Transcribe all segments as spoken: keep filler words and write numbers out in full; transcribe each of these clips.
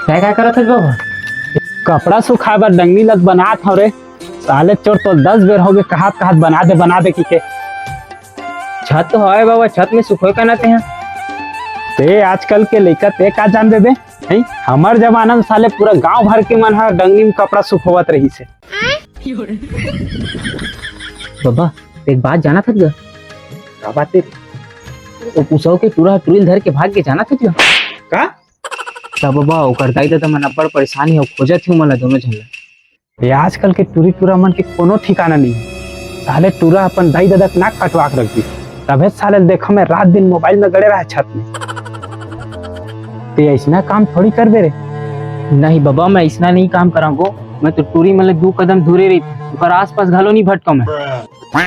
तैं का करत हस बाबा? कपड़ा सुखाए बर डंगनी ल बनात हव रे। साले चोर, तोला दस बेर होगे कहत कहत बना दे, बना दे कहिके। छत तो हवय बाबा, छत में सुखोय का ना तेहा? ते आजकल के लइका, ते का जान देबे? हैं? हमर जमाना में साले पूरा गांव भर के मन ह डंगनी में कपड़ा सुखोवत रहिस हे। बाबा, एक बात जानत हस गा? का बात हे? ओ पुसवा के टूरा ह टूरी ल धर के भाग गे, जानत हस गा? का? त बाबा, ओकर दाई ददा मन अब्बड़ परेशान हे, खोजत हे ओमन ला दोनों झन ला। ये आजकल के टूरी टूरा मन के कोनो ठिकाना नहीं हे। साले टूरा अपन दाई ददा के नाक कटवा के रख दिस, तभे साले देखा मैं रात दिन मोबाइल में गड़े रहा छत में। ते अइसना काम थोड़ी करबे रे। नहीं बाबा, मैं अइसना नहीं काम करंव गो। मैं तो टूरी मन ले दू कदम दूरे रहिथंव, ओकर आसपास घलो नहीं भटकंव मैं।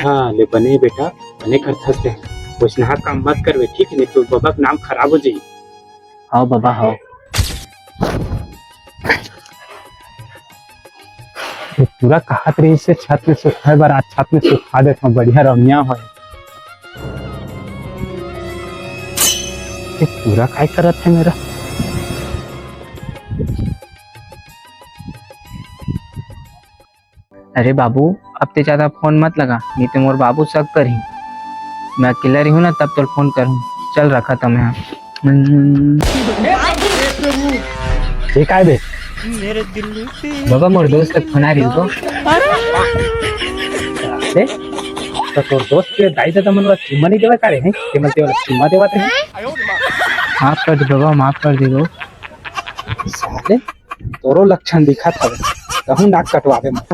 हाँ, ले बने बेटा, बने करथस ते। वइसना काम मत करबे, ठीक हे? नहीं तो बाबा के नाम खराब हो जाही। हव बाबा, हव। ये टूरा कहत रहिस हे छत में सुखाए बर, आज छत में सुखा देथंव, बढ़िया रमनिया होय। ये टूरा काय करत हे मेर? अरे बाबू, अब ते ज्यादा फोन मत लगा, नहीं तो मोर बाबू शक करही। मैं अकेला रहिहूं ना, तब तोला फोन करहूं। चल, रखत हंव मैं। हम्म। ये काय बे? बाबा, मोर दोस्त के फोन आय रहिस तो। अरे, त तोर दोस्त के दाई ददा मन ला चुम्मा नहीं देवय का रे? हैं? ते मन तेला चुम्मा देवत रहे। माफ कर दे बाबा, माफ कर दे बाबा। साले, तोरो लक्षण दिखत हवे, तहूं नाक कटवाबे मत।